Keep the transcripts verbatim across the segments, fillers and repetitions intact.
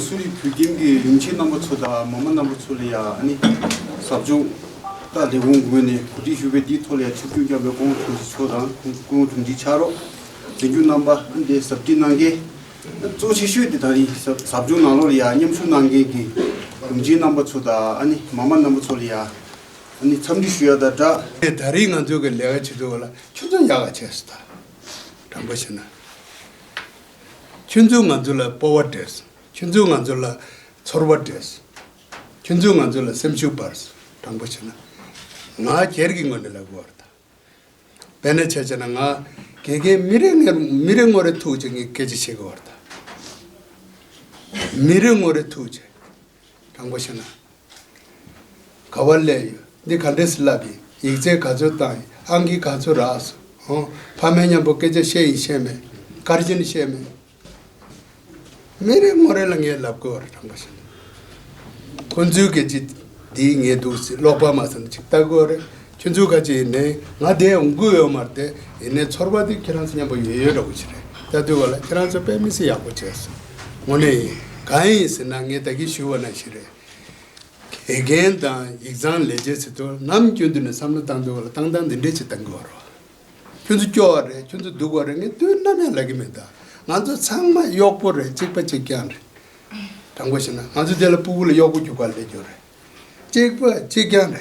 གསོ་རིག་བོད་ཁྱིམ་གྱི་ཡུམ་ཆེན་རྣམ་པ་ཚོ་དང་མ་མ་རྣམ་པ་ཚོ་ལ་ཡང་ཨ་ནི་ཟབ་སྦྱོང་ད་ལས་ཁུངས་ངོས་ནས་གོ་སྒྲིག་ཞུས་པའི་འདིའི་ཐོག་ལ་ཡང་ཆིབས་བསྒྱུར་བསྐྱངས་པའི་སྐུ་ངོ་དྲུང་ཆེ་མཆོག་དང་སྐུ་ངོ་དྲུང་ཆེ་ཕྱག་རོགས་འཛིན་སྐྱོང་རྣམ་པ་ཨ་ནི་དེ་ཟབ་ཁྲིད་གནང་མཁན། གཙོ་ཆེ་ཤོས་དེ་ད་རིང་ཟབ་ཟབ་སྦྱོང་ནང་ལོགས་ལ་ཡང་མཉམ་ཞུགས་གནང་མཁན་གྱི་ཡུམ་ཆེན་རྣམ་པ་ཚོ་དང་ཨ་ནི་མ་མ་རྣམ་པ་ཚོ་ལ་ཡང་ཨ་ནི་འཚམས་འདྲི་ཞུ་ཡ་དང་སྦྲགས། དེ་ད་རིང་ང་ཚོའི་གི་ལས་ཀ་བྱེད་དུས་ལ་ཁྱོད་ཚོ་ཡག་ག་བྱས་སོང་ད། དྲང་པོ་བཤད་ན། ཁྱོད་ཚོས་ང་ཚོ་ལ་སྤོབས་པ་སྤྲད་སོང་། ཁྱོད་ཚོས་ང་ཚོ་ལ་ཚོར་བ་སྤྲད་སོང་། ཁྱོད་ཚོས་ང་ཚོ་ལ་སེམས་ཤུགས་སྤར་སོང་། དྲང་པོ་བཤད་ན། ང་སྒེར་གྱི་ངོས་ནས་ལབ་དགོས་པ་རེད་ད། དཔེར་ན་ཆ་བཞག་ན་ང་དགེ་རྒན་མི་རེ་ངོ་མི་རེ་ངོ་རེ་ཐུག་བྱས་ངས་སྐད་ཆ་བཤད་དགོས་པ་རེད་ད། མི་རེ་ངོ་རེ་ཐུག་བྱས། དྲང་པོ་བཤད་ན། ག་བ་སླེབས་ཡོད། འདི་ག་འདྲས་སེ་ལབ་ཡིན། ཡིག་ཚད་ག་ཚོད་བཏང་ཡིན། ཨང་ཀི་ག་ཚོད་རག་སོང་། ཨོ། ཕ་མའི་མཉམ་པོ་སྐད་ཆ་བཤད་ཡིན་བཤད་མེད། དཀར་ཆེན་བཤད་མེད། མི་རེ་ངོ་རེ་ལ་ངས་ལབ་དགོས་རེད། དྲང་པོ་བཤད་ན། ཁོ་ཚོའི་སྐད་ཆ་འདི་ངས་འདུག་སེ་ཀློག་པ་མ་སོང་ཅིག་ལྟ་དགོས་རེད། ཁྱོད་ཚོའི་ཁ་ཆེ་ཡིན་ནའི་ང་དེ་ཡོང་དགོས་ཡོད་མ་རེད་དེ། ཡིན་ནའི་ཚོར་བ་དེ་ཁྱེད་རང་ཚོ་མཉམ་པོ་ཡོད་ཡོད་འདྲ་བོ་ཞིག་རེད། ལྟ་དུས་བ་ལ་ཁྱེད་རང་ཚོ་དཔེ་མི་སྲིད་ཡག་པོ་བྱས་སོང་། དངོས་གནས་ཡིན། གང་ཡིན་ཟེར་ན་ངས་ད་གིན་ཞུས་པ་ནང་བཞིན་རེད། དགེ་རྒན་དང་ཡིག་ཚང་ལས་བྱེད་ཟེར་དུས་ནམ་རྒྱུན་དུ་ནས་བསམ་བློ་བཏང་དུས་བ་ལ་བཏང་སྟངས་འདི་འདྲས་ཅིག་བཏང་གི་ཡོད་རེད། ཁྱོད་ཚོ་སྐྱོ་བ་རེད། ཁྱོད་ཚོ་སྡུག་པ་རེད། ངས་དུས་ནམ་ཡང་ལབ་ཀྱི་མེད་ད། ང་ཚོ་ཚང་མ་གཡོག་པོ་རེད། གཅིག་པ་གཅིག་རྐྱང་རེད། དྲང་པོ་བཤད་ན་ང་ཚོ་དེ་ལ་སྤུ་གུ་ལ་གཡོག་པོ་རྒྱུག་པ་ལས་རྒྱུ་རེད། གཅིག་པ་གཅིག་རྐྱང་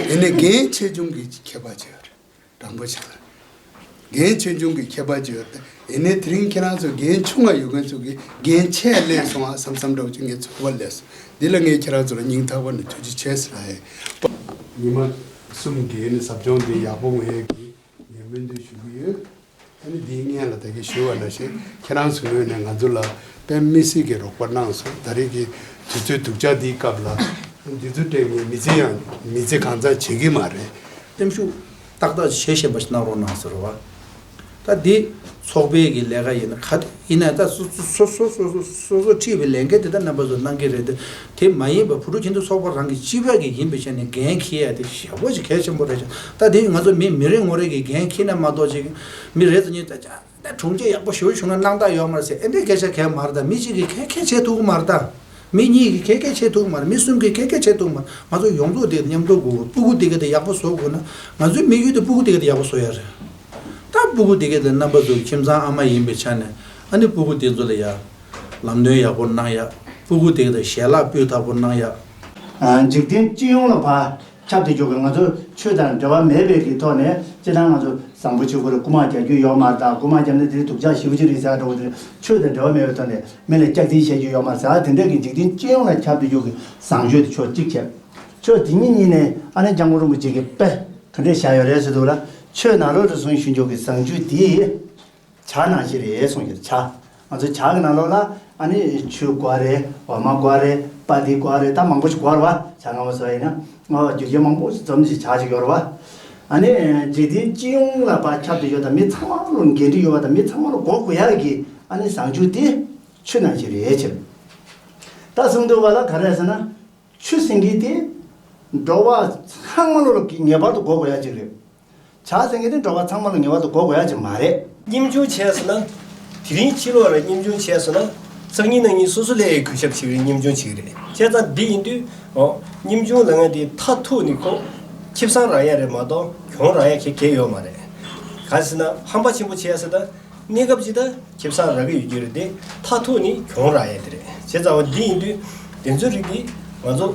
རེད། དེ་ནས་འགན་ཆེ་ཆུང་གི་ཁྱད་པར་ཆེ་བ་རེད། དྲང་པོ་བཤད་ན། འགན་ཆེ་ཆུང་གི་ཁྱད་པར་ཅིག་ཡོད་དེ། ཡིན་ནའི་དེ་རིང་ཁྱེད་རང་ཚོ་འགན་ཆུང་བ་ཡོད་མཁན་ཚོ་གིས་འགན་ཆེ་ལེན་སོང་ཨ་བསམ་བསམ་འདྲ་བོ་ཅིག་ངས་ཚོར་བ་ལས་སོང་། འདི་ལ་ངས་ཁྱེད་རང་ཚོ་ལ་སྙིང་ཐག་པ་ནས་ཐུགས་རྗེ་ཆེ་ཟེར་ལ་ཡིན། ཉི་མ་གསུམ་གྱི་ནི་ཟབ་སྦྱོང་འདི་ཡག་པོ་ངེས་ཀྱི་ངས་སྨོན་འདུན་ཞུ་གི་ཡོད། ཨ་ནི་འདིའི་སྔོན་ལ་ད་གིན་ཞུས་པ་ནང་བཞིན་ཁྱེད་རང་ཚོའི་ངོས་ནས་ང་ཚོ་ལ་དཔེ་མི་སྲིད་ཀྱི་རོགས་པ་གནང་སོང་། ད་རེས་ཀྱི་དུས་ཚོད་སྡུག་ཅག་འདིའི་སྐབས་ལ་འདི་ཚོ་སྤྲད་ངས་མི་ཚེ་ཡང་མི་ཚེ་གང་ཚང་བྱེད་ཀྱི་མ་རེད། སེམས་ཤུགས་ཏག་ཏག་བྱེད་ཤེས་པ་ཞིག་གནང་རོགས་གནང་ཟེར་བ། ད་འདི་ཚོགས་པའི་གི་ལས་ཀ་ཡིན་ན་ག་དེ་ཡིན་ན་ད་སོ་སོ་སོ་སོ་སོ་སོ་སོ་ཁྲིད་པའི་ལས་འགན་དེ་ད་རྣམ་པ་ཚོ་གནང་གི་རེད་དེ། དེ་མ་ཡིན་པ་བུ་ཕྲུག་ཁྱེད་ཚོ་ཚོགས་པ་རང་གི་སྤྱི་པ་གི་ཡིན་པའི་ཆ་ནས་འགན་འཁྱེར་ཡ་དེ་ཞེ་པོ་ཅིག་གལ་ཆེན་པོ་རེད། ད་དེ་ང་ཚོ་མི་མི་རེ་ངོ་རེ་གི་འགན་འཁྱེར་ན་མ་གཏོགས་ཅིག་མི་རེ་ཚོ་གཉིས་ད་ད་དྲུང་ཆེ་ཡག་པོ་ཞེ་པོ་བྱུང་ན་སྣང་དག་ཡོད་མ་རེད་ཟེར་ཨེ་འདྲའི་སྐད་ཆ་གས་མ་རེད། ད་མི་གཅིག་གིས་གས་གས་བྱེད་ཐུབ་ཀྱི་མ་རེད། ད་མི་གཉིས་ཀྱིས་གས་གས་བྱེད་ཐུབ་ཀྱི་མ་རེད། མི་གསུམ་གྱིས་གས་གས་བྱེད་ཐུབ་ཀྱི་མ་རེད། ང་ཚོ་ཡོངས་རྫོགས་དེ་མཉམ་དུ་དགོས། སྤུ་གུ་དེ་ག་དེ་ཡག་པོ་བཟོ་དགོས་ན་ང་ཚོའི་དམིགས་ཡུལ་དེ་སྤུ་གུ་དེ་ག་དེ་ཡག་པོ་བཟོ་ཡ་རེད། ད་སྤུ་གུ་དེ་ག་དེ་རྣམ་པ་ཚོ་ཁྱིམ་ཚང་ཨ་མ་ཡིན་པའི་ཆ་ནས་ཨ་ནི་སྤུ་གུ་དེ་ཚོ་ལ་ཡ་ལམ་སྟོན་ཡག་པོ་གནང་ཡ། སྤུ་གུ་དེ་ག་དེ་ཞལ་ལག་སྤུས་དག་པོ་གནང་ཡ། ཨ། འཇིག་རྟེན་སྤྱི་ཡོངས་ལ་ཕར་ཁྱབ་སྟེ་འཇུག་གི། ང་ཚོ་ཆོས་དང་འབྲེལ་བ་མེད་པའི་གི་ཐོག་ནས་སྤྱིར་བཏང་ང་ཚོ་བཟང་པོ་བྱེད་དགོས་རེད། རྐུ་མ་རྒྱག་རྒྱུ་ཡོད་མ་རེད། ད་རྐུ་མ་བརྒྱབ་ན་དེ་སྡུག་ཅག་ཞེ་པོ་ཅིག་རེད་ཟེར་འགྲོ་གི་རེད། ཆོས་དང་འབྲེལ་བ་མེད་པའི་ཐོག་ནས་མི་ལ་སྐྱག་རྫུན་བཤད་རྒྱུ་ཡོད་མ་རེད་ཟེར། དེ་འདྲ་གི་འཇིག་རྟེན་སྤྱི་ཡོངས་ལ་ཁྱབ་སྟེ་འཇུག་གི་བཟང་སྤྱོད་དེ་ཕྱོགས་གཅིག་བྱས། ཕྱོགས་དེ་གཉིས་གཉིས་ནས་ཨ་ནི་སྐྱབས་མགོན་རིན་པོ་ཆེ་གིས་དཔེ་ག་འདྲས་བཞག་ཡོད་རེད་ཟེར་དུས་ལ། ཆོས་ནང་ལོགས་སུ་གསུངས་བཞིན་འཇུག་གི་བཟང་སྤྱོད་དེ་ཇ་ནང་བཞིན་རེད་གསུངས་ཡོད། ཇ། ང་ཚོ་ཇ་གི་ནང་ལོགས་ལ་ཨ་ནི་ཆུ་དགོས་རེད། འོ་མ་དགོས་རེད། པ་ཏི་དགོས་རེད། ད་མང་པོ་ཞིག་དགོས་རེད་བ། ཇ་ང་བ་ཟ་ཡིན་ན་ང་བ་རྒྱུ་རྐྱེན་མང་པོ་ཞིག་འཛོམས་ཞིག་ཇ་ཅིག་ཡོད་རེད་བ། ཨ་ནི་འཇིག་རྟེན་སྤྱི་ཡོངས་ལ་ཕར་ཁྱབ་སྟེ་ཡོད་དང་མི་ཚང་མ་ལ་འགན་འཁྲི་ཡོད་པ་དང་མི་ཚང་མ་ལ་དགོས་དགོས་ཡག་གི་ཨ་ནི་བཟང་སྤྱོད་དེ་ཆུ་ནང་བཞིན་རེད་ཕྱིར། ད་གསུང་འདུག་བ་ལ་ག་རེ་ཟེར་ན། ཆུ་ཟེར་མཁན་དེ་འགྲོ་བ་ཚང་མ་ལ་ངེས་པར་དུ་དགོས་དགོས་ཡ་ཅིག་རེད། ཇ་ཟེར་མཁན་དེ་འགྲོ་བ་ཚང་མ་ལ་ངེས་པར་དུ་དགོས་དགོས་ཡ་ཅིག་མ་རེད། ཉམ་ཆུང་བྱས་ཟེར་ན། དེ་རིང་ཕྱི་ལོགས་ལ་ཉམ་ཆུང་བྱས་ཟེར་ན། སང་ཉིན་གནངས་ཉིན་སོ་སོ་ལས་གུས་ཞབས་བྱེད་ཀྱི་རེད། ཉམ་ཆུང་བྱེད་ཀྱི་རེད། བྱས་ཙང་འདི་ཡིན་དུས་ཨོ། ཉམ་ཆུང་ལབ་མཁན་དེ་མཐར་ཐུག་ནི་ཁོ་ཁེ་བཟང་རག་ཡ་རེད་མ་གཏོགས་གྱོང་རག་ཡ་ག་གེ་ཡོད་མ་རེད། གང་ཟེར་ན་ཧམ་པ་ཆེན་པོ་བྱས་ཟེར་ན། གནས་སྐབས་ཅིག་ད་ཁེ་བཟང་རག་གི་ཡོད་རྒྱུ་རེད་དེ། མཐར་ཐུག་ནི་གྱོང་རག་ཡ་དེ་རེད། བྱས་ཙང་བ་འདི་ཡིན་དུས་དེ་ཚོའི་རིགས་འདི་ང་ཚོ་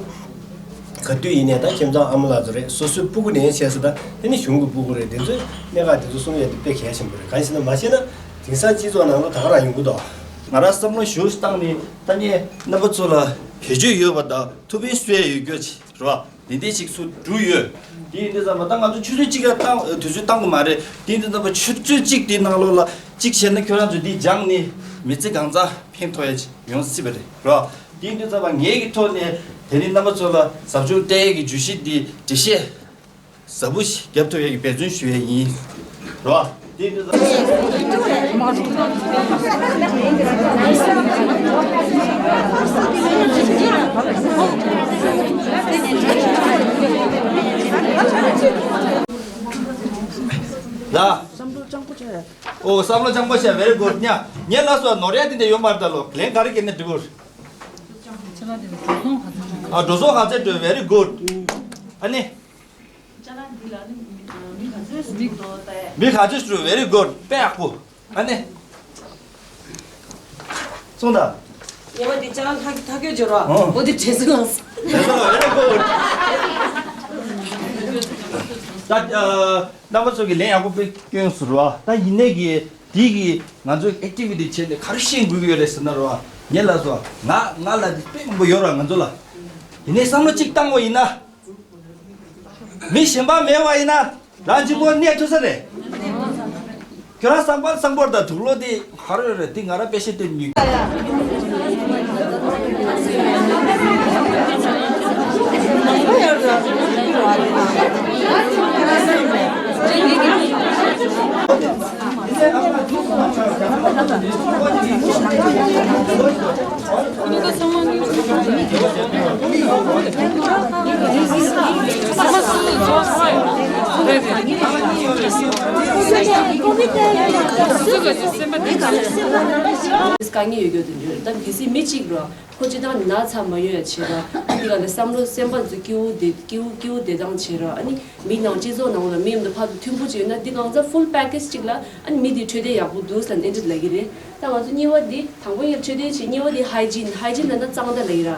ག་དུས་ཡིན་ནའི་ད་ཁྱིམ་ཚང་ཨ་མ་ལགས་ཚོ་རེད། སོ་སོའི་སྤུ་གུ་ནས་བྱས་ཙང་ད་དེ་ནི་གཞུང་གི་སྤུ་གུ་རེད། དེ་ཚོའི་གནད་འགག་དེ་ཚོ་གསུང་ཡ་དེ་དཔེ་གལ་ཆེན་པོ་རེད། གང་ཡིན་ཟེར་ན་མ་བཤད་ན་དེང་སང་སྤྱི་ཚོགས་ནང་ལ་ད་ག་རང་ཡོང་གི་འདུག་ང་རང་བསམ་བློ་ཞིབ་བཏང་ནས་ད་ངས་རྣམ་པ་ཚོ་ལ་བེད་སྤྱོད་ཡོད་པ་དང་ཐུབ་པའི་སུ་ཡ་ཡོད་རྒྱུ་ཅིག་རེད་བ། དེ་འདྲའི་ཞིག་ཚུར་བསྒྲུགས་ཡོད། དེ་ཡིན་དུས་ཙམ་པ་ད་ང་ཚོ་ཆུ་ཚོད་གཅིག་ལ་བཏང་དུས་ཚོད་བཏང་གི་མ་རེད། དེ་ཡིན་དུས་ཙམ་པ་ཆུ་ཚོད་གཅིག་དེའི་ནང་ལོགས་ལ་གཅིག་བྱས་ན་ཁྱོད་རང་ཚོ་འདི་སྦྱངས་ནས་མི་ཚེ་གང་ཚང་ཕན་ཐོགས་ཡ་ཅིག་ཡོང་སྲིད་པ་རེད་རོ། དེ་ཡིན་དུས་ཙམ་པ་ངེད་ཀྱི་ཐོག་ནས་དེ་རིང་རྣམ་པ་ཚོ་ལ་ཟབ་སྦྱོང་སྤྲད་ཡས་ཀྱི་བརྗོད་གཞི་འདི་འགྲེལ་བཤད་ཟབ་པོ་ཞིག་རྒྱབ་ཐུབ་ཡས་ཀྱི་འབད་བརྩོན་ཞུ་ཡས་ཡིན་རོ། དེ་ཡིན་དུས་ཙམ་པ། ལ། བསམ་བློ་སྤྱང་པོ་བྱས། ཨོ། བསམ་བློ་སྤྱང་པོ་བྱས། very good། ཉ། ངས་ལ་སོགས་ནོར་ཡ་དེ་འདྲ་ཡོད་མ་རེད་ད་ལོ། ལན་ག་རེ་བརྒྱབ་ན་འགྲིག་གོ། ཨ་འགྲོ་སོང་ག་ཚད་འགྲོ། Very good. ཨ་ནི། མི་ག་ཚོད་འགྲོ། Very good. དཔེ་ཡག་པོ། ཨ་ནི། གསུངས་དང་། ཉེ་བ་འདི་ཅ་ལག་ཐག་ཐག་གཅོད་བྱོས་རོགས། ཨོ། འོ་འདི་བྲེལ་ཟིང་ལངས། བྲེལ་ཟིང་ལངས། Very good. ད་ཨ་རྣམ་པ་ཚོ་གི་ལན་ཡག་པོ་དཔེ་སྐྱོན་སོང་རོ། ད་ཡིན་ནའི་གི་འདི་གི་ང་ཚོ་ཨེག་ཊི་བི་ཊི་བྱས་ནས་ག་རེ་ཤེས་དགོས་ཀྱི་ཡོད་རེད་ཟེར་ན་རོ། ངས་ལབ་སོང་། ང་ང་ལ་འདི་དཔེ་མང་པོ་ཡོད་རོ་ང་ཚོ་ལ། ཡིན་ནའི་བསམ་བློ་གཅིག་བཏང་བ་ཡིན་ན། མི་གཞན་པ་མེད་པ་ཡིན་ན། རང་གཅིག་པོ་གནས་ཐུབ་ས་རེད། ཁྱོད་རང་སང་པ་སང་པོར་དང་དུག་ལོག་དེ་ག་རེ་རེད། དེ་ང་རང་དཔེ་བཤད་སྟོན་ཉུལ། དཀའ་ངལ་ཡོད་རྒྱུ་དེ་འདྲ་རེད། ད་གལ་སྲིད་མི་གཅིག་རོ། ཁོ་སྤྱིར་བཏང་ན་ཚ་མ་ཡོང་ཡ་བྱེད་ར། ཨ་ནི་ག་ལ་བསམ་བློ་སེམས་པ་ཚོ་སྐྱིད་པོ་བདེ་སྐྱིད་པོ་སྐྱིད་པོ་བདེ་ཐང་བྱེད་ར། ཨ་ནི་མི་ནང་སྤྱི་ཚོགས་ནང་ལ་མི་མཉམ་དུ་ཕར་ཚུར་མཐུན་པོ་བྱས་ཡོད་ན། འདི་གང་ཟག་ཕུལ་པེ་ཀེ་ཇི་གཅིག་ལ་ཨ་ནི་མི་འདི་འཕྲོད་བསྟེན་ཡག་པོ་འདུག་ཟེར་ནས་འདི་ལབ་ཀྱི་རེད། ད་ང་ཚོ་གཉིས་པ་འདི་དང་པོ་ཡར་འཕྲོད་བསྟེན་བྱེད། གཉིས་པ་འདི་ཧའི་ཇིན། ཧའི་ཇིན་ལབ་ན་གཙང་སྦྲ་ལབ་ཀྱི་ར།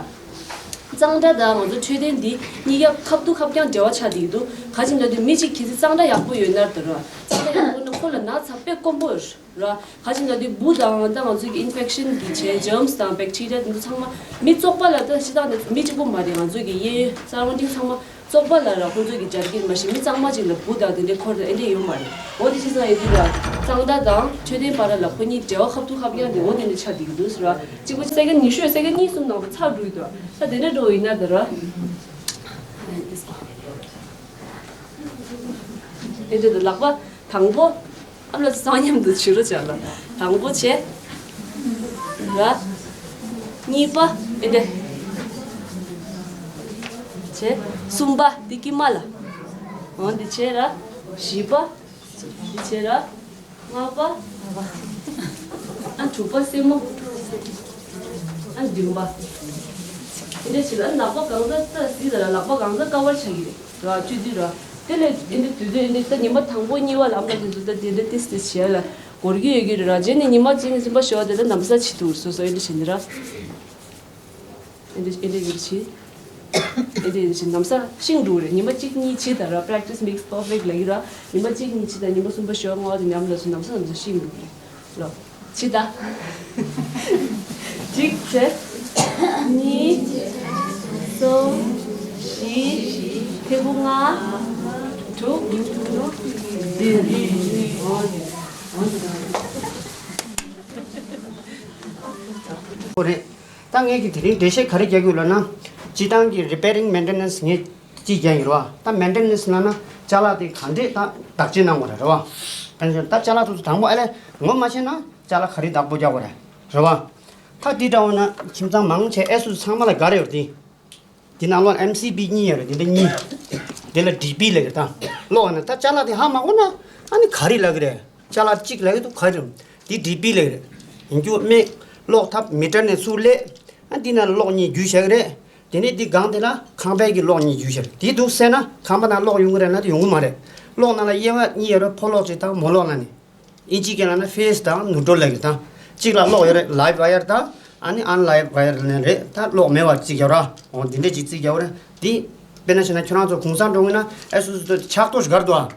གཙང་སྦྲ་དང་ང་ཚོ་འཕྲོད་བསྟེན་འདི་གཉིས་ཀ་ཁ་ཐུག་ཁ་རྐྱང་འབྲེལ་བ་ཆགས་བསྡད་ཀྱི་འདུག་ག་ཅི་ལབ་དུས་མི་གཅིག་གལ་སྲིད་གཙང་སྦྲ་ཡག་པོ་ཡོད་ན་ད་ར། གཙང་སྦྲ་ཡག་པོ་ཡོད་ན་ཁོ་ལ་ན་ཚ་དཔེ་དཀོན་པོ་རེད། ར། ག་ཅི་ལབ་དུས་འབུ་དང་ད་ང་ཚོ་གི་ཨིན་ཕེག་ཤན་གི་བྱས་ཇརམ་སི་དང་བེག་ཊི་རི་ཡ་དེ་ཚོ་ཚང་མ་མི་བཙོག་པ་ལ། ད་སྤྱིར་བཏང་ནས་མི་གཅིག་པོ་མ་རེད། ང་ཚོ་གི་གཡས་གཡོན་སར་ཝན་ཌིང་ཚང་མ་བཙོག་པ་ལ་ར་ཁོང་ཚོ་གི་སྦྱར་གི་མ་གཞི་མི་གཙང་མ་ཅིག་ལ་འབུ་དང་དེ་འདྲའི་འཁོར་དང་ཨེ་འདྲས་ཡོད་མ་རེད། འོ་དེ་བྱས་ཙང་ཡོད་དུས་ར་གཙང་སྦྲ་དང་འཕྲོད་བསྟེན་བར་ལ་ཁོ་གཉིས་འབྲེལ་བ་ཁ་ཐུག་ཁ་རྐྱང་དེ་འོ་དེ་འདྲས་ཆགས་བསྡད་ཀྱི་འདུག་ཟེར་ར། གཅིག་པོ་སེ་ཀེན་ཉི་ཤུ་སེ་ཀེན་གཉིས་གསུམ་ནང་དུ་ཚར་འགྲོ་གི་འདུག་ད་དེ་འདྲས་འགྲོ་ཡིན་ན་ད་ར། ཨེ་འདྲས་ད་ལག་པ་དང་པོ། ཨ་མ་ལགས་ཚོ་སང་ཉིན་དུ་བྱེད་རོགས་བྱ་ལ། དང་པོ་བྱས། ར། གཉིས་པ་ཨེ་འདྲས། བྱས། གསུམ་པ་འདི་དཀྱིལ་མ་ལ། འོ་འདི་བྱས་ར། བཞི་པ། འདི་བྱས་ར། ལྔ་པ། ཨ་དྲུག་པ་སེན་མོ། ཨ་བདུན་པ། ཨེ་འདྲས་བྱས་ལ། ཨ་ལག་པ་གང་ས་ད་ཟིག་ལ་ལག་པ་གང་ས་ཀ་བར་བྱ་གི་རེད། ར་བཅུ་དུས་ར། དེ་ལས་ཨེ་འདྲས་དུས་དུས་ཨེ་འདྲས་ད་ཉི་མ་དང་པོ་གཉིས་པ་ལ་ཨ་མ་ལགས་ཚོ་ད་དེ་འདྲས་ཏིས་ཏིས་བྱས་ལ་འགོར་གྱི་ཡོད་ཀྱི་རེད་ར། རྗེས་ནས་ཉི་མ་གཅིག་ནས་གསུམ་པ་ཞོག་དེ་ལ་ན་བཟའ་བྱེད་འདུག་སོ་སོ་ཨེ་འདྲས་བྱེད་ནི་ར། ཨེ་འདྲས་ཨེ་འདྲས་ཨེ་འདྲས་བྱེད། ཨེ་འདྲས་ཨེ་འདྲས་བྱེད། ན་བཟའ་ཤིང་འགྲོ་རེད། ཉི་མ་གཅིག་གཉིས་བྱེད་ད་ར། Practice makes perfect ལབ་ཀྱི་ར། ཉི་མ་གཅིག་གཉིས་བྱེད་ད་ཉི་མ་གསུམ་པ་ཞོག་ལྔ་པ་དེ་ཉམས་ལ་སོ་ན་བཟའ་ན་བཟའ་ཤིང་འགྲོ་རེད། ལོ། ཕྱི་ཟླ། གཅིག་བྱས། གཉིས། གསུམ། བཞི། ཐེ་བུ་ལྔ། དྲུག་བདུན། ཨོ་རེད། ད་ངས་ཀྱི་དེ་རིང་འགྲེལ་བཤད་ག་རེ་རྒྱག་དགོས་ལབ་ན། སྤྱིར་བཏང་གི་repairing maintenance ངས་ཅིག་རྒྱག་ཡིན་རོ། ད་maintenance ལབ་ན་ཅ་ལག་དེ་ག་འདྲས་ད་བདག་གཅེས་གནང་དགོས་རེད་རོ། ད་ཅ་ལག་དེ་ཚོ་དང་པོ་ཨ་ལས་ངོ་མ་ཤེས་ན་ཅ་ལག་ག་རེ་བདག་པོ་རྒྱག་དགོས་རེད་རོ། ད་འདི་འདྲ་བོ་ན་ཁྱིམ་ཚང་མང་ཆེ་ཨེ་སུ་ཚང་མ་ལ་དགའ་རེད་ཡོད་དེ། འདི་ནང་ལོགས་ཨེམ་སི་བི་གཉིས་ཡོད་རེད། འདི་འདྲ་གཉིས། འདི་ལ་ཌི་བི་ལབ་ཀྱི་རེད། ད་ལོག་ན་ད་ཅ་ལག་དེ་ཧ་མ་གོ་ན་ཨ་ནི་ག་རེ་ལབ་ཀྱི་རེད། ཅ་ལག་གཅིག་ལབ་ཀྱི་འདུག་ག་རེ་རེད། འདི་ཌི་བི་ལབ་ཀྱི་རེད། ཡིན་རྒྱུ་མེད། གློག་ཐབ་མི་ཊར་ནས་ཚུར་སླེབས། ཨ་འདི་ནང་གློག་གཉིས་རྒྱུ་བཞག་གི་རེད། དེ་ནས་འདི་སྒང་དེ་ལ་ཁང་པའི་གི་གློག་གཉིས་རྒྱུ་བཞག་གི་རེད། དེ་འདུག་ཟེར་ན་ཁང་པ་ནང་གློག་ཡོང་གི་རེད་ན་དེ་ཡོང་གི་མ་རེད། གློག་ནང་ལ་དབྱེ་བ་གཉིས་ཡོད་རེད། ཕོ་གློག་ཅིག་དང་མོ་གློག་ལབ་ནས། ཨིན་ཇི་སྐད་ལབ་ན་ཕེ་སི་དང་ནིའུ་ཊལ་ལབ་ཀྱི་རེད། ད་གཅིག་ལ་གློག་ཡོད་རེད། ལའིབ་ཝ་ཡར་དང་ཨ་ནི་ཨན་ལའིབ་ཝ་ཡར་ལབ་ནས་རེད། ད་གློག་མེད་པ་གཅིག་རྒྱབ་ར། འོ་འདི་འདྲས་གཅིག་གཅིག་རྒྱབ་རེད། འདི་དཔེར་ན་བྱས་ན་ཁྱོད་རང་ཚོ་གུང་སེང་འགྲོ་གི་ན་ཨེ་སུ་སུ་ཆག་ཏོ་ཞིག་གར་འདུག་ཨ།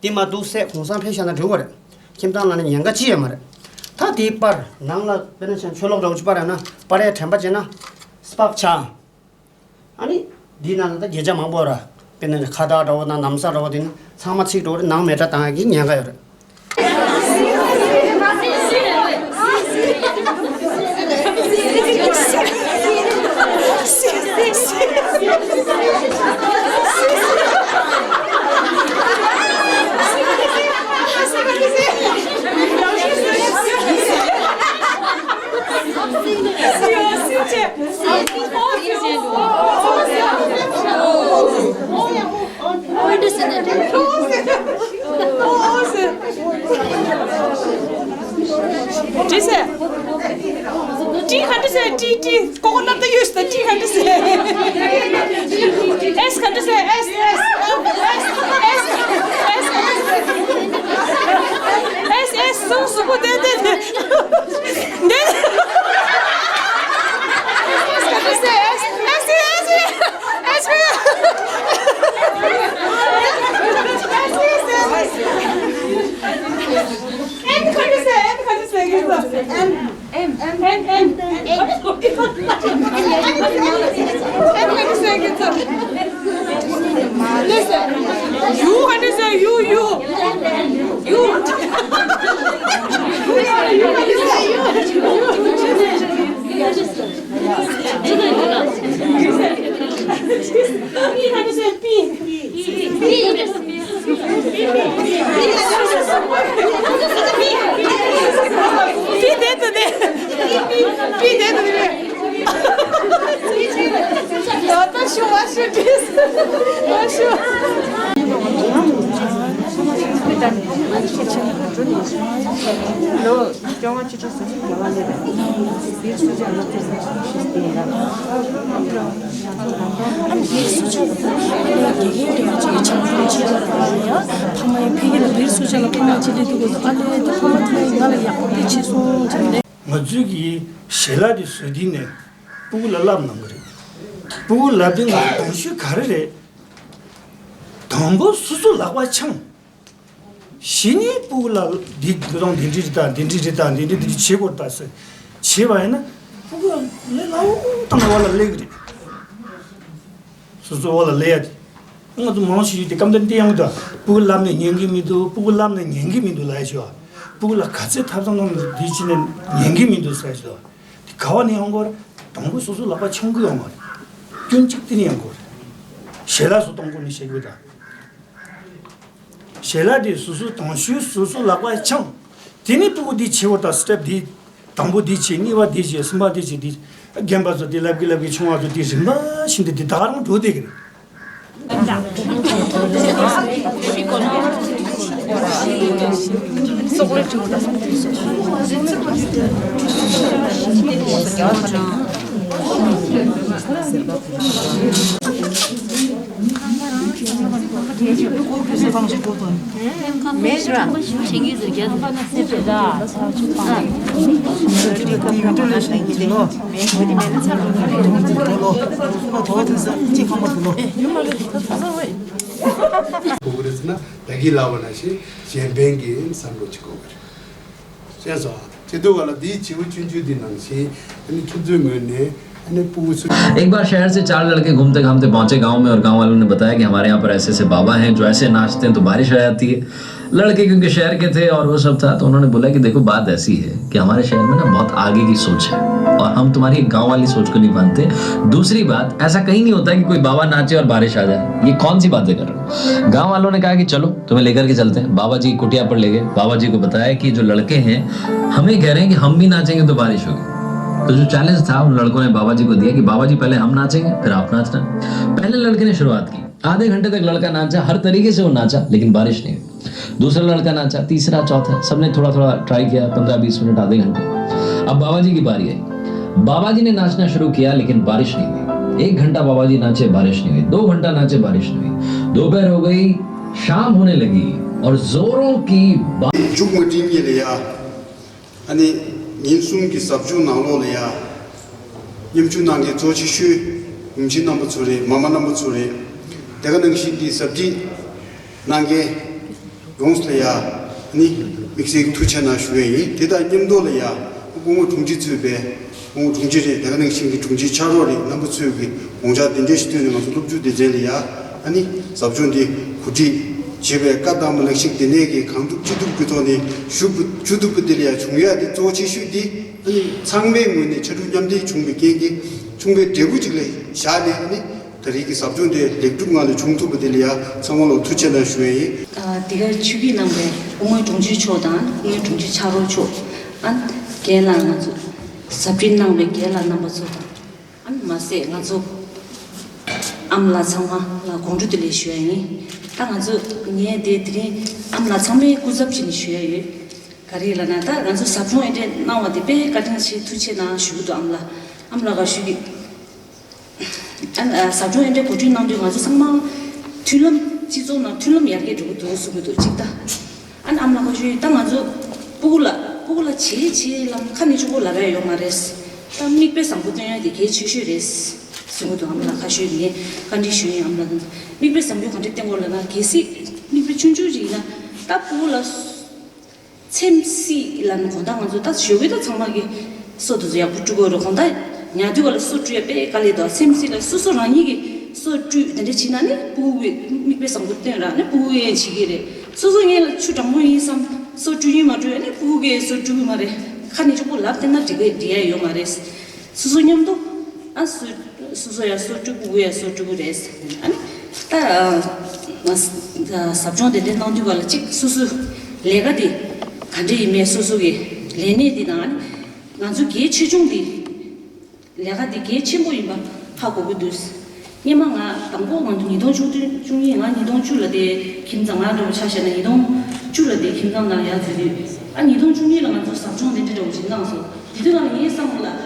འདི་མ་འདུག་སེ་གུང་སེང་ཕེབས་ཤག་ན་འགྲིག་གི་རེད། ཁྱིམ་ཚང་ལ་ནི་ཉེན་ཁ་ཅི་ཡང་མ་རེད། ད་དེའི་པར་ནང་ལ་དཔེར་ན་བྱས་ན་ཆོས་ལོག་འདྲ་བོ་ཅིག་པར་ཡང་ན་པར་ཡ་དྲན་པ་བྱས་ན་སི་པག་ཆག་ཨ་ནི། འདི་ནང་ལ་ད་བརྒྱ་ཆ་མང་པོ་ར། དཔེར་ན་ཁ་བཏགས་འདྲ་བོ་དང་ན་བཟའ་འདྲ་བོ་དེ་ནི་ཚང་མ་ཚིག་འགྲོ་རེད། ནང་མེ་དྲ་བཏང་ཡག་གི་ཉེན་ཁ་ཡོད་རེད། ཅི་ཟེར། ཅི་ག་འདྲ་ཟེར། ཏི་ཏི། ཀོ་ཀོ་ནཊ་དེ་ཡོད་ས། ཏི་ག་འདྲ་ཟེར། ཨེས་ག་འདྲ་ཟེར། ཨེས་ཨེས་ཨེས་ཨེས། ཨེས་ཨེས། གཟུགས་གཟུགས་པོ་དེ་དེ་དེ། དེ། ཨེས་ག་འདྲ་ཟེར། ཨེས་ཨེས་ཨེས་ཨེས། ཨེམ་ག་འདྲ་ཟེར། ཨེམ་ག་འདྲ་ཟེར། ཨེམ། ཨེམ། ཨེམ། ཨེམ། ཨེམ། ཨེམ། ཡུ་ག་འདྲ་ཟེར། ཡུ། ཡུ། ཡུ། ཡུ་ག་འདྲ་ཟེར། པི། པི། པི་དེ་དུ་དེ། པི་དེ་དུ་དེ། ད་ད་ཤུ་བ་ཤུ་ཏིས། བ་ཤུ། ལོ་སྐྱོ་བ་ཅི་ཅོ་སོ་སོ་རྒྱ་བ་ལེ་ར། ཨ་ནི་སུ་ཅོ་ལ་དགེ་རྒན་རེ་ཅིག་ཆང་ཁང་ཆེ་བ་དང་ཡ། ཕ་མ་ཡ་ཕ་གི་ལ་བིར་སུ་ཅོ་ལ་ཕ་མ་ཅི་ལེ་དུ་གོ་ཨ་ལེ་དུ་ཕ་མ་དུ་ང་ལ་ཡག་པོ་དེ་ཆེ་སོང་ཅི་ལེ། ང་ཚོའི་གི་ཞལ་ལག་དེ་བཟོས་དུས་ནས་སྤུ་གུ་ལ་བསླབ་གནང་གི་རེད། སྤུ་གུ་ལ་བསླབ་དུས་ང་ཚོ་གདོང་ཤུལ་ག་རེ་རེད། དང་པོ་སོ་སོ་ལག་པ་འཆང་། གཞི་ནས་སྤུ་གུ་ལ་འདི་འདི་རང་འདི་འདྲི་རེད་ད། འདི་འདྲི་རེད་ད། འདི་འདྲི་འདི་འདྲི་བྱེད་དགོས་རེད་ད་ཟེར་བྱེད་པ་ཡིན་ན། སྤུ་གུ་ལས་སླ་བོ་དང་འོག་ལ་སླེབས་ཀྱི་རེད། སོ་སོ་འོག་ལ་སླེབས་ཡ་དེ། ང་ཚོ་མང་ཞིག་ཡོད་དེ་སྐབས་འདིར་འདི་ཡང་འདུག་སྤུ་གུ་བསླབ་ནས་ཉན་གི་མི་འདུག་སྤུ་གུ་བསླབ་ནས་ཉན་གི་མི་འདུག་ལབ་ཡ་ཞིག་ཡོད། སྤུ་གུ་ལ་ག་ཚད་ཐབས་བཟང་གནང་ནས་འདི་བྱས་ནས་ཉན་གི་མི་འདུག་ཟེར་ཞིག་ཡོད། དེ་ག་བ་ནས་ཡོང་དགོས་རེད། དང་པོ་སོ་སོ་ལག་པ་འཆང་གི་ཡོང་བ་རེད། སྐྱོན་གཅིག་དེ་ནས་ཡོང་དགོས་རེད། ཞལ་ལག་སོ་གཏོང་དགོས་ནས་བཤད་དགོས་ད། ཞལ་ལག་དེ་སོ་སོ་དང་ཤུལ་སོ་སོ་ལག་པ་འཆང་། དེ་ནས་སྤུ་གུ་དེ་བྱེད་པ་དང་སི་ཊེབ་དེ། དང་པོ་དེ་བྱེད། གཉིས་པ་དེ་བྱེད། གསུམ་པ་དེ་བྱེད་དེ། རྒན་པ་ཚོ་དེ་ལབ་གི་ལབ་གི་ཆུང་བ་ཚོ་དེ་རིམ་པ་བཞིན་དུ་དེ་ད་ག་རང་འགྲོ་བསྡད་གི་རེད། གོ་གི་རེད་ཟེར་ན་ད་གིན་ལབ་པ་ནང་བཞིན་གཞན་ཕན་གྱི་བསམ་བློ་ཅིག་དགོས་ཀྱི་རེད། ཤེས་སོང་། དེ་དུས་བ་ལ་འདིའི་བྱིའུ་ཆུང་ཆུང་འདི་ནང་བཞིན་ཨ་ནི་ཁྱེད་ཚོའི་ངོས་ནས་ཨ་ནི་སྤུ་གུ་ཚོ། एक बार शहर से चार लड़के घूमते घामते पहुंचे गांव में और गांव वालों ने बताया कि हमारे यहाँ पर ऐसे ऐसे बाबा हैं जो ऐसे नाचते हैं तो बारिश आ जाती है। लड़के क्योंकि शहर के थे और वो सब था तो उन्होंने बोला कि देखो बात ऐसी है कि हमारे शहर में ना बहुत आगे की सोच है और हम तुम्हारी गांव वाली सोच को नहीं मानते। दूसरी बात, ऐसा कहीं नहीं होता कि कोई बाबा नाचे और बारिश आ जाए। ये कौन सी बातें कर रहे हो? गांव वालों ने कहा कि चलो तुम्हें लेकर के चलते हैं। बाबा जी की कुटिया पर ले गए। बाबा जी को बताया कि जो लड़के हैं हमें कह रहे हैं कि हम भी नाचेंगे तो बारिश होगी। तो जो चैलेंज था उन लड़कों ने बाबा जी को दिया कि बाबा जी पहले हम नाचेंगे फिर आप नाचना। पहले लड़के ने शुरुआत की। आधे घंटे तक लड़का नाचा, हर तरीके से वो नाचा लेकिन बारिश नहीं हुई। दूसरा लड़का नाचा, तीसरा, चौथा, सबने थोड़ा थोड़ा ट्राई किया। पन्द्रह बीस मिनट, आधे घंटे। अब बाबा जी की बारी आई। बाबा जी ने नाचना शुरू किया लेकिन बारिश नहीं हुई। एक घंटा बाबा जी नाचे, बारिश नहीं हुई। दो घंटा नाचे, बारिश नहीं हुई। दोपहर हो गई, शाम होने लगी और जोरों की बा- མཇུག་མ་སྒྲིལ་གྱི་རེད་ཡ། ཨ་ནི་ཉིན་གསུམ་གྱི་ཟབ་སྦྱོང་ནང་ལོགས་ལ་ཡ། མཉམ་ཞུགས་གནང་མཁན་གཙོ་ཆེ་ཤོས་གོང་ཆེན་རྣམ་པ་ཚོ་རེད། མ་མ་རྣམ་པ་ཚོ་རེད། དེ་ག་ནང་བཞིན་གྱི་ཟབ་ཁྲིད་གནང་མཁན་ཡོངས་ལ་ཡ། ཨ་ནི་དམིགས་བསལ་གྱི་ཐུགས་རྗེ་ཆེ་གནང་ཞུ་ཡས་ཡིན། དེ་དང་མཉམ་དུ་ལ་ཡ། སྐུ་ངོ་དྲུང་ཆེ་གཙོས་པའི་སྐུ་ངོ་དྲུང་ཆེ་རེད། དེ་ག་ནང་བཞིན་གྱི་དྲུང་ཆེ་ཕྱག་རོགས་རེད། རྣམ་པ་ཚོས་ཀྱི་དགོངས་འཆར་དེ་འདྲ་ཞིག་བཏོན་ནས་ང་ཚོ་སློབ་ཕྲུག་སྡེ་ཚན་ལ་ཡ། ཨ་ནི་ཟབ་སྦྱོང་འདི་གོ་སྒྲིག་བྱེད་པའི་བཀའ་བཏང་བ་ནང་བཞིན་དེ་ནས་ཀྱི་གང་ཐུབ་ཅི་ཐུབ་ཀྱི་ཐོག་ནས་ཞུ་བ་ཞུ་ཐུབ་པ་དེ་ལ་ཡ་བྱུང་ཡ་དེ་གཙོ་ཆེ་ཤོས་དེ་ཨ་ནི་ཚང་མའི་ངོས་ནས་ཕྱར་གྲུ་མཉམ་འདེགས་བྱུང་བའི་རྐྱེན་གྱིས་བྱུང་བའི་འབྲས་བུ་ཅིག་ལ་བཞག་ནས་ཨ་ནི་ད་རེས་ཀྱི་ཟབ་སྦྱོང་དེ་ལེགས་གྲུབ་ངང་ལ་བྱུང་ཐུབ་པ་དེ་ལ་ཡ་ཚང་མ་ལ་ཐུགས་རྗེ་གནང་ཞུ་ཡ་ཡིན། ཨ། འདི་གར་ཆིབས་བསྒྱུར་གནང་བའི་སྐུ་ངོ་དྲུང་ཆེ་མཆོག་དང་སྐུ་ངོ་དྲུང་ཆེ་ཕྱག་རོགས་མཆོག་ཨ་ནི་རྒན་ལགས་ང་ཚོ་ཟབ་སྦྱོང་གནང་བའི་རྒན་ལགས་རྣམ་པ་ཚོ་དང་། ཨ་ནི་མ་ཟད་ང་ཚོ་ཨ་མ་ལགས་ཚང་མ་ལ་དགོངས་འགྲེལ་བདེ་ལེགས་ཞུ་ཡ་ཡིན། ད་ང་ཚོ་ངས་དེ་དེ་རིང་ཨ་མ་ལགས་ཚང་མའི་སྐུ་ཚབ་བྱས་ནས་ཞུ་ཡ་ཡོད། ག་རེ་ལབ་ན་ད་ང་ཚོ་ཟབ་སྦྱོང་ཨེ་འདྲས་གནང་བ་དེ་དཔེ་བཀའ་དྲིན་ཆེ། ཐུགས་རྗེ་གནང་ཞུ་གི་འདུག་ཨ་མ་ལགས། ཨ་མ་ལགས་ཀྱིས་ཞུས་ཀྱི། ཨ་ནི་ཟབ་སྦྱོང་དེ་འདྲ་གོ་སྒྲིག་གནང་དུས་ང་ཚོ་ཚང་མ་མཐུན་ལམ། སྤྱི་ཚོགས་ནང་མཐུན་ལམ་ཡར་རྒྱས་འགྲོ་གི་འདུག་གསུང་གི་འདུག་གཅིག་ད། ཨ་ནི་ཨ་མ་ལགས་ཀྱིས་ཞུས་ཀྱི། ད་ང་ཚོ་སྤུ་གུ་ལ་སྤུ་གུ་ལ་བྱེད་བྱེད་ལབ་ཁ་ནས་གཅིག་པོ་ལབ་ཡ་ཡོད་མ་རེད། ད་མིག་དཔེ་བཟང་པོ་སྟོན་ཡ་དེ་གལ་ཆེ་ཤོས་རེད་གསུང་གི་འདུག་ཨ་མ་ལགས་ཁ་ཤོས་ནས་བཀའ་འདྲི་ཞུས་ཡིན། ཨ་མ་ལགས་མིག་དཔེ་བཟང་པོ་ག་འདྲ་སྟོན་དགོས་ལབ་ན། གལ་སྲིད་མིག་དཔེ་ཆུང་ཆུང་ཞིག་ཡིན་ན་ད་སྤུ་གུ་ལ། ཚེམས་སྲིད་ལབ་ན་དགོངས་དག་ང་ཚོ་ད་ཞོགས་ཀས་ད་ཚང་མ་གིས་སོ་དེ་ཚོ་ཡག་པོ་བཀྲུ་དགོས་རེད། དགོངས་དག་ཉལ་དུས་ག་ལ་སོ་བཀྲུ་ཡ་དཔེ་དཀའ་ལས་འདུག་ཚེམས་སྲིད་ལ་སོ་སོ་རང་ཉིད་ཀྱིས་སོ་བཀྲུས་དེ་འདྲ་བྱས་ན་ནི་སྤུ་གུ་གིས་མིག་དཔེ་བཟང་པོ་སྟོན་ར་ནི་སྤུ་གུ་གིས་ཡང་བྱེད་ཀྱི་རེད། སོ་སོ་ངས་ལ་ཆུ་གྲང་མོ་ཡིན་བསམ་སོ་བཀྲུ་ཡིན་མ་བཀྲུ་ཡ་ནི་སྤུ་གུ་གིས་སོ་བཀྲུ་གི་མ་རེད། ཁ་ནས་གཅིག་པོ་ལབ་བསྡད་ན་འགྲིག་གི་འགྲིག་ཡ་ཡོད་མ་རེད། སོ་སོ་མཉམ་དུ་ཨ་སོ་སོ་སོ་ཡ་སོ་བཀྲུ་སྤུ་གུ་ཡ་སོ་བཀྲུ་གི་རེད། ཨ་ནི་ད་ཟབ་སྦྱོང་དེ་འདྲ་གནང་དུས་ག་ལ་གཅིག་སོ་སོ་ལས་ཀ་དེ་ག་འདྲ་ཡིན་མིན་སོ་སོ་གི་ལས་གནས་དེ་དང་ཨ་ནི་ང་ཚོ་གལ་ཆེ་ཆུང་དེ་ལས་ཀ་དེ་གལ་ཆེན་པོ་ཡིན་པ་ཧ་གོ་གི་འདུག་སྔོན་མ་ང་དང་པོ་ང་ཚོ་ཉིས་སྟོང་བཅུ་གཉིས། ང་ཉིས་སྟོང་བཅུ་ལ་དེ་ཁྱིམ་ཚང་། ང་འདྲ་པོ་ཆ་བཞག་ན་ཉིས་སྟོང་བཅུ་ལ་དེ་ཁྱིམ་ཚང་ནང་ཡར་འཛུལ་དུས། ཨ་ཉིས་སྟོང་བཅུ་གཉིས་ལ་ང་ཚོ་ཟབ་སྦྱོང་དེ་འདྲ་འདྲ་པོ་ཅིག་གནང་སོང་། དེ་དུས་ང་ལ་ངའི་བསམ་བློ་ལ།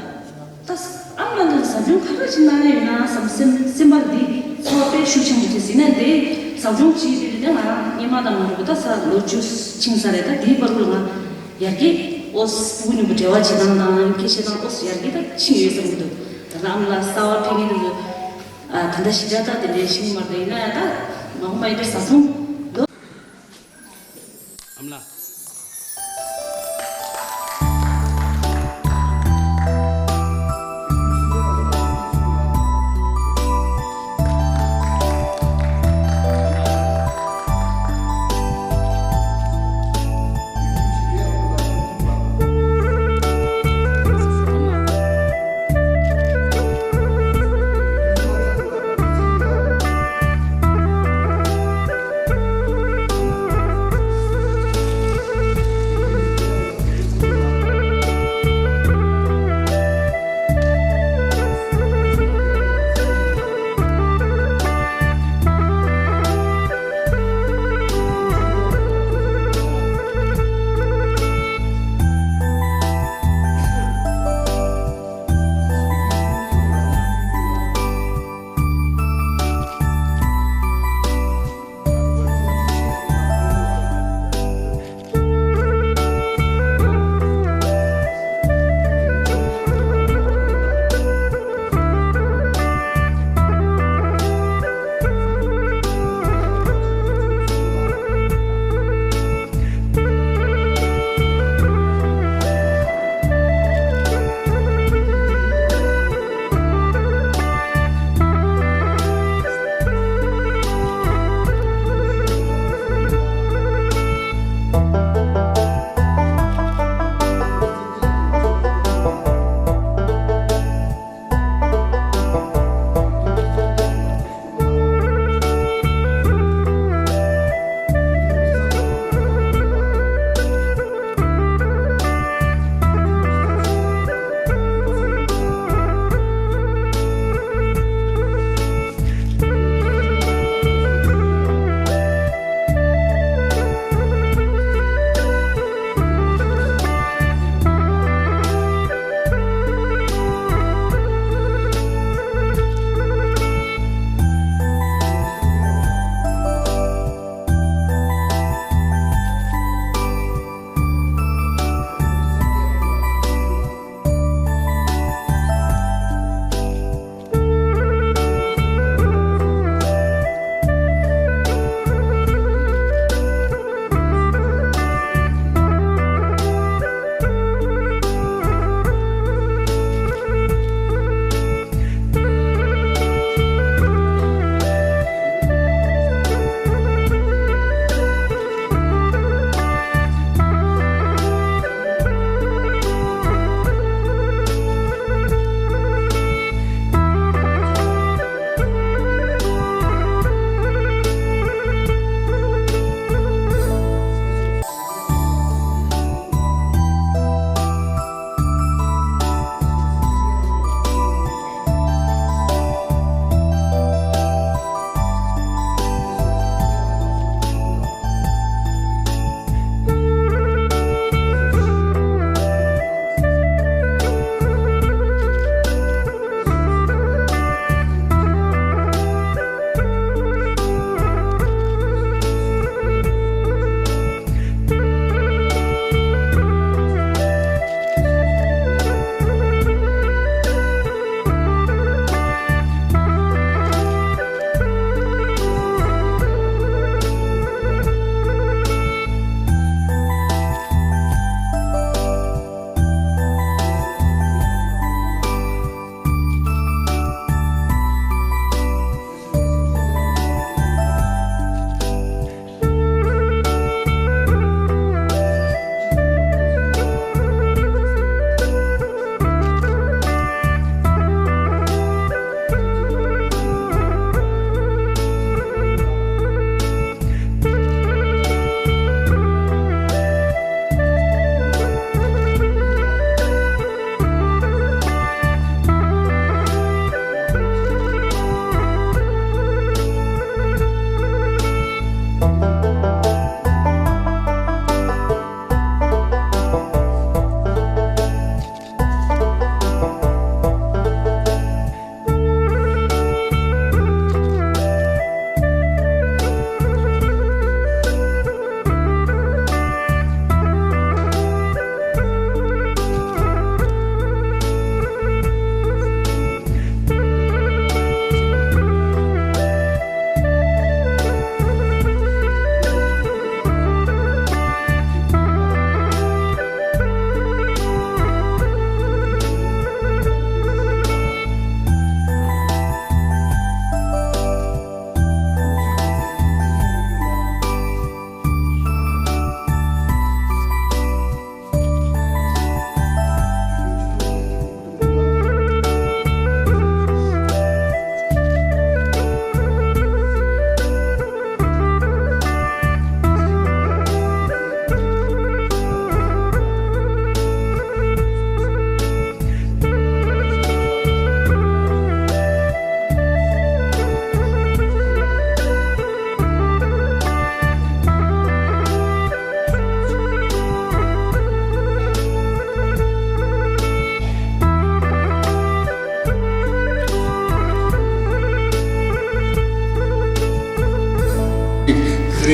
ད་ཨ་མ་ལགས་ཟབ་སྦྱོང་ག་འདྲ་ཅིག་གནང་ཡ་ཡོད་ན་བསམ་སེམས་སེམས་པ་འདི་ཚོར་བ་དཔེ་ཤུགས་ཆེན་པོ་ཅིག་ཟིན་ན། དེ་ཟབ་སྦྱོང་བྱས་དེ་དུས་ང་སྔོན་མ་དང་མ་འདྲ་པོ་ད་ས་ལོ་བཅུ་ཕྱིན་ས་རེད། ད་དེའི་བར་དུ་ལ་ང་ཡར་རྒྱས་ཨོ་སི་སྤུ་གུ་མཉམ་པོ་འབྲེལ་བ་བྱེད་སྟངས་དང་སྐད་ཆ་དང་ཨོ་སི་ཡར་རྒྱས་ད་ཕྱིན་ཡོད་བསམ་གྱི་འདུག་ད་ལྟ་ཨ་མ་ལགས་གསར་པ་ཕེབས་མཁན་དེ་ཚོ་ཨ་ད་ལྟ་ཞེ་དྲག་ད་དེ་འདྲའི་ཤེས་ཀྱི་མ་རེད། ཡིན་ན་ཡང་ད་མ་འོངས་པ་ཡིན་ན་ཟབ་སྦྱོང་འདུག་ཨ་མ་ལགས།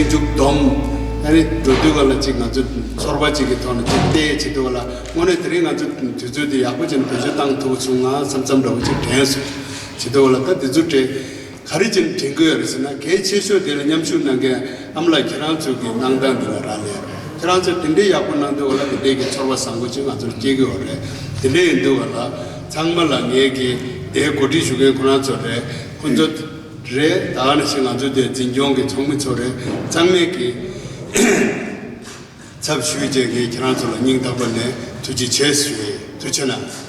མཇུག་སྡོམ། ཨ་ནི་འགྲོ་དུས་ག་ལ་ཅིག་ང་ཚོ་ཚོར་བ་ཅིག་གི་ཐོག་ནས་ཅིག་བལྟས་བྱེད་དུས་ག་ལ་དངོས་གནས་དེ་རིང་ང་ཚོ་དུས་ཚོད་འདི་ཡག་པོ་ཅིག་བེད་སྤྱོད་བཏང་ཐུབ་སོང་ང་བསམ་བསམ་འདྲ་བོ་ཅིག་དྲན་སོང་། བྱེད་དུས་ག་ལ་ད་དེ་ཚོ་དྲན། ག་རེ་བྱས་ནས་དྲན་གྱི་ཡོད་རེད་ཟེར་ན། གལ་ཆེ་ཤོས་དེ་ལ་མཉམ་ཞུགས་གནང་མཁན་ཨ་མ་ལགས་ཁྱེད་རང་ཚོ་གི་གནང་སྟངས་འདི་ལ་རག་ལས་རེད། ཁྱེད་རང་ཚོས་དེ་འདྲའི་ཡག་པོ་གནང་དུས་ག་ལ་དེ་འདྲའི་གི་ཚོར་བ་བཟང་པོ་ཅིག་ང་ཚོར་སྐྱེ་གི་ཡོད་རེད། དེ་འདྲ་ཡིན་དུས་ག་ལ་ཚང་མ་ལ་ངས་གི་དེ་གོ་སྒྲིག་ཞུ་མཁན་ཁོ་རང་ཚོ་རེད། ཁོ་ཚོ་རེད། ད་ག་ནང་བཞིན་ང་ཚོ་དེ་འཛིན་སྐྱོང་གི་ཚོགས་མི་ཚོ་རེད། ཚང་མས་གི་ཚབ་ཞུས་བྱས་གི་ཁྱེད་རང་ཚོ་ལ་སྙིང་ཐག་པ་ནས་ཐུགས་རྗེ་ཆེ་ཞུ་ཡས། ཐུགས་རྗེ་གནང་།